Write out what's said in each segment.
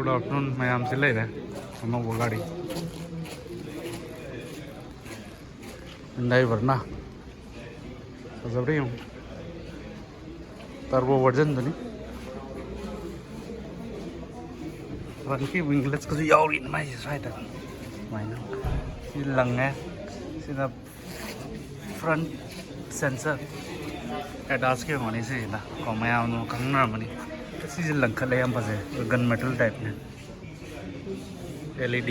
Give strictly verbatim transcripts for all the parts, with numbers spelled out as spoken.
Good afternoon ꯃꯌꯥꯝꯁꯤ ꯂꯩꯔꯦ꯫ ꯑꯅꯧꯕ ꯒꯥꯔꯤ Hyundai Verna, ꯐꯖꯕ꯭ꯔꯥ ꯌꯦꯡꯉꯨ꯫ Turbo versionꯗꯨꯅꯤ꯫ Frontꯀꯤ wingletsꯀꯁꯨ ꯌꯥꯎꯔꯤ ꯃꯥꯏꯁꯦ ꯁ꯭ꯋꯥꯏꯗ꯫ ꯁꯨꯃꯥꯏꯅ ꯁꯤ ꯂꯪꯉꯦ꯫ ꯁꯤꯅ front sensor, ADASꯀꯤ ꯑꯣꯏꯔꯝꯒꯅꯤ ꯁꯤꯁꯤꯅ ꯀꯣ, ꯃꯌꯥꯝꯅ ꯈꯪꯅꯔꯝꯃꯅꯤ꯫ ꯁꯤꯁꯦ ꯂꯪꯈꯠꯂꯦ, ꯌꯥꯝ ꯐꯖꯩ, gun metal typeꯅꯦ꯫ LED,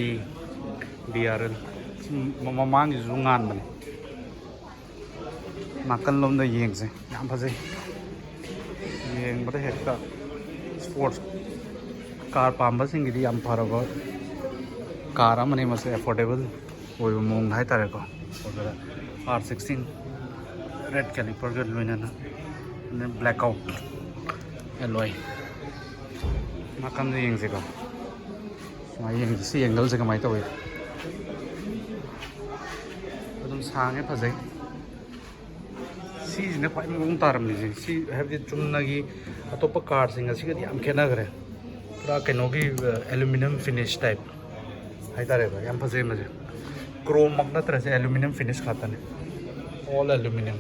DRL꯫ ꯁꯤ ꯃ-, ꯃꯃꯥꯡꯒꯤꯁꯨ ꯉꯥꯟꯕꯅꯦ꯫ ꯅꯥꯀꯜ ꯂꯣꯝꯗ ꯌꯦꯡꯁꯦ, ꯌꯥꯝ ꯐꯖꯩ꯫ ꯌꯦꯡꯕꯗ ꯍꯦꯛꯇ sports car ꯄꯥꯝꯕꯁꯤꯡꯒꯤꯗꯤ ꯌꯥꯝ ꯐꯔꯕ car ꯑꯃꯅꯤ꯫ ꯃꯁꯤ affordable ꯑꯣꯏꯕ ꯃꯑꯣꯡꯗ ꯍꯥꯏꯇꯥꯔꯦꯀꯣ꯫ ꯑꯗꯨꯗ R sixteen red caliperꯒ ꯂꯣꯏꯅꯅ, blackout alloy꯫ ꯅꯥꯀꯟꯗ ꯌꯦꯡꯁꯦꯀꯣ꯫ ꯁꯨꯃꯥꯏꯅ ꯌꯦꯡꯁꯦ, ꯁꯤ angleꯁꯦ ꯀꯃꯥꯏꯅ ꯇꯧꯏ꯫ ꯑꯗꯨꯝ ꯁꯥꯡꯉꯦ, ꯐꯖꯩ꯫ ꯁꯤꯁꯤꯅ ꯈ꯭ꯋꯥꯏ ꯃꯑꯣꯡ ꯇꯥꯔꯝꯃꯤꯁꯦ꯫ ꯁꯤ ꯍꯥꯏꯕꯗꯤ ꯆꯨꯝꯅꯒꯤ ꯑꯇꯣꯞꯄ carꯁꯤꯡ ꯑꯁꯤꯒꯗꯤ ꯌꯥꯝ ꯈꯦꯠꯅꯈ꯭ꯔꯦ꯫ ꯄꯨꯔꯥ ꯀꯩꯅꯣꯒꯤ, ꯑ, aluminium finish type ꯍꯥꯏꯇꯥꯔꯦꯀꯣ꯫ ꯌꯥꯝ ꯐꯖꯩ ꯃꯁꯦ꯫ Chromeꯃꯛ ꯅꯠꯇ꯭ꯔꯁꯦ, aluminium finish ꯉꯥꯛꯇꯅꯦ, all aluminium꯫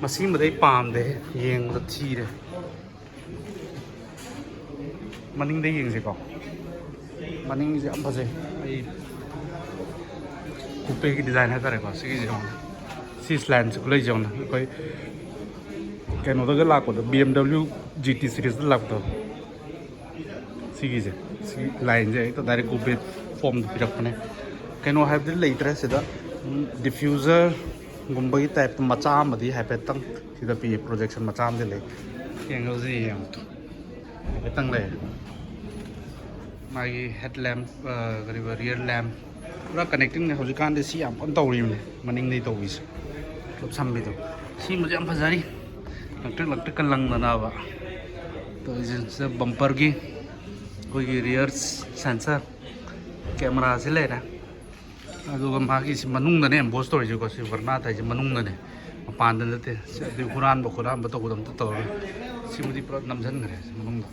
ꯃꯁꯤꯃꯗꯤ ꯑꯩ ꯄꯥꯝꯗꯦ, ꯌꯦꯡꯕꯗ ꯊꯤꯔꯦ꯫ ꯃꯅꯤꯡꯗ ꯌꯦꯡꯁꯤꯀꯣ꯫ ꯃꯅꯤꯡꯁꯦ ꯌꯥꯝ ꯐꯖꯩ꯫ ꯑꯩ coupeꯒꯤ design ꯍꯥꯏꯇꯥꯔꯦꯀꯣ꯫ ꯁꯤꯒꯤꯁꯦ ꯌꯦꯡꯉꯨ꯫ ꯁꯤ slineꯁꯦ ꯈꯨꯂꯩꯁꯦ ꯌꯦꯡꯉꯨ꯫ ꯑꯩꯈꯣꯏ ꯀꯩꯅꯣꯗꯒ ꯂꯥꯛꯄꯗꯣ, BMW GT seriesꯇ ꯂꯥꯛꯄꯗꯣ, ꯁꯤꯒꯤꯁꯦ, ꯁꯤ lineꯁꯦ ꯍꯦꯛꯇ direct coupe formꯗ ꯄꯤꯔꯛꯄꯅꯦ꯫ ꯀꯩꯅꯣ ꯍꯥꯏꯕꯗꯤ ꯂꯩꯇ꯭ꯔꯦ ꯁꯤꯗ꯫ ꯎꯝ, diffuserꯒꯨꯝꯕꯒꯤ typeꯇ ꯃꯆꯥ ꯑꯃꯗꯤ ꯍꯥꯏꯐꯦꯠꯇꯪ ꯁꯤꯗ ꯄꯤ, projection ꯃꯆꯥ ꯑꯃꯗꯤ ꯂꯩ꯫ Angleꯁꯦ ꯌꯦꯡꯉꯨ꯫ ꯍꯥꯏꯐꯦꯠꯇꯪ ꯂꯩ꯫ ꯃꯥꯒꯤ headlamp, ꯑ, ꯀꯔꯤꯕ, rear lamp꯫ ꯄꯨꯔꯥ connectingꯅꯦ꯫ ꯍꯧꯖꯤꯛꯀꯥꯟꯗꯤ ꯁꯤ ꯌꯥꯝ ꯀꯟꯅ ꯇꯧꯔꯤꯕꯅꯦ, ꯃꯅꯤꯡꯗꯩ ꯇꯧꯕꯤꯁꯦ꯫ ꯄꯨꯂꯞ ꯁꯝꯕꯤꯗꯣ꯫ ꯁꯤꯃꯁꯨ ꯌꯥꯝ ꯐꯖꯔꯤ꯫ ꯂꯪꯇ꯭ꯔꯤꯛ ꯂꯪꯇ꯭ꯔꯤꯛꯀ ꯂꯪꯗꯅꯕ ꯇꯧꯔꯤꯁꯦ꯫ ꯁꯤꯗ bumperꯒꯤ ꯑꯩꯈꯣꯏꯒꯤ rear sensor cameraꯁꯤ ꯂꯩꯔꯦ꯫ ꯑꯗꯨꯒ ꯃꯥꯒꯤ ꯁꯤ ꯃꯅꯨꯡꯗꯅꯦ emboss ꯇꯧꯔꯤꯁꯦꯀꯣ꯫ ꯁꯤ Verna ꯍꯥꯏꯁꯦ ꯃꯅꯨꯡꯗꯅꯦ, ꯃꯄꯥꯟꯗ ꯅꯠꯇꯦ꯫ ꯁꯤ ꯑꯗꯨꯗꯤ ꯍꯨꯔꯥꯟꯕ ꯈꯣꯠꯍꯟꯕ ꯇꯧꯕꯗ ꯑꯝꯇ ꯇꯧꯔꯔꯣꯏ꯫ ꯁꯤꯃꯗꯤ ꯄꯨꯔꯥ ꯅꯝꯁꯤꯟꯈ꯭ꯔꯦ ꯁꯤ ꯃꯅꯨꯡꯗ꯫